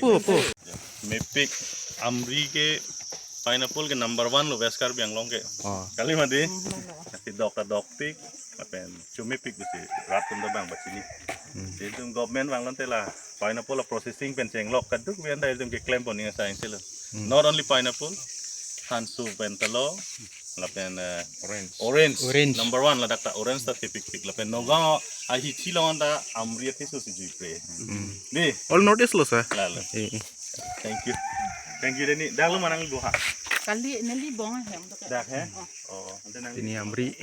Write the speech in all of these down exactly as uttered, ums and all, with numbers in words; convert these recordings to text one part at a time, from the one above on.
Pu, pu. Mepik, Amri ke pineapple ke number one lo West Karbi Anglong ke. Oh. Kali mati. Nasi dok ta dokpik, lapen chomepik pusi rat atum ta bang pachini. Hmm. Itum government vanglote la pineapple a processing pen chenglok kaduk pen ta itum keklem pon ning asai si lo. Hmm. Not only pineapple, hanso pen ta lo, lapen, eh, orange. Orange. Orange. Number one ladak ta orange ta thepikpik, lapen Nagaon ahithi along ta Amri athe so si juipre. Hmm. Di. All North East lo, sir. Lalo. Eh, eh. Thank you. Thank you, Deni. Dak lo manang duha. Kali neli bong ahem to. Dak he? Oh. Oh, ante nang. Ini Amri.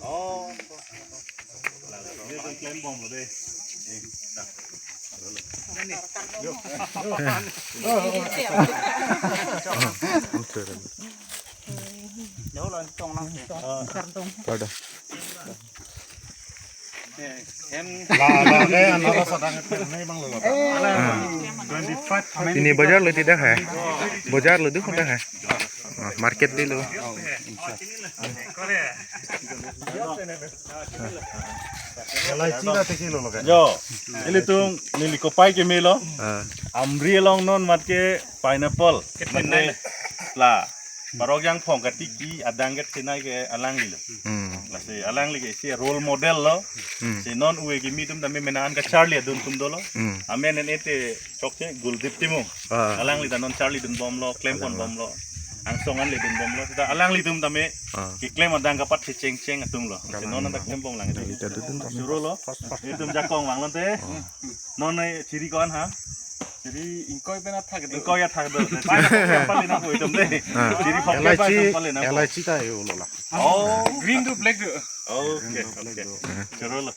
Oh. Ini pen klem bomlo de. Eh, dak. Pada. La, la, eh, anaros adang pen nai bang lo. Twenty-five. Ini bajar lo tidak hai? Bajar lo duk tidak hai? Ah, market di lo. Elaichi ra teki lo lo kan? Jo, ilitum neli kopai kemelo. Ah. Amri along non mat ke pineapple. Mate la. Parok jangphong katiki adang kethenei ke alangli lo. Hmm. Lasi alangli ke isi role model lo. Hmm. Si non ove kimi atum tame mena an kacharli adun atum dolo. Hmm. Amen en ete chokche Guldeep Timung. Ah. Alangli ta non charlidun bomlo, klem pon bomlo. Angsong an ledun bomlo. Seta alanglitum tame, ah, keklem adang kapat si chengcheng atum lo. Si non anta klem bomlang. Alangli ta dudun tame. Choro lo. Itum jakong vanglote. Ah. Non nai chiri ko-an ha? Chiri ingkoi pen athak do. Ingkoi athak do. Pai na pali na ko itum de. Ah. Chiri phok ke pai elaichi, pali na ko. Elaichi ta yo lo la. Oh. Green do, black do. Okay, okay. Choro lo.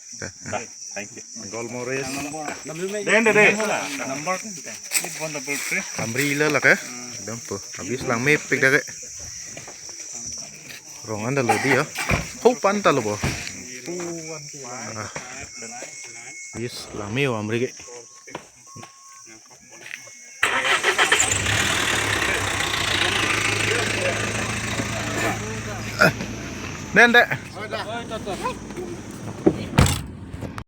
Thank you. Golmoris. Den, den, den. Number. Amri lo lake. Ekdom pu. Abis langmepik dak ke. Rong anta lo di ya. Ho pan ta lo bo. Ah. Abis langme-o Amri ke. Den, den.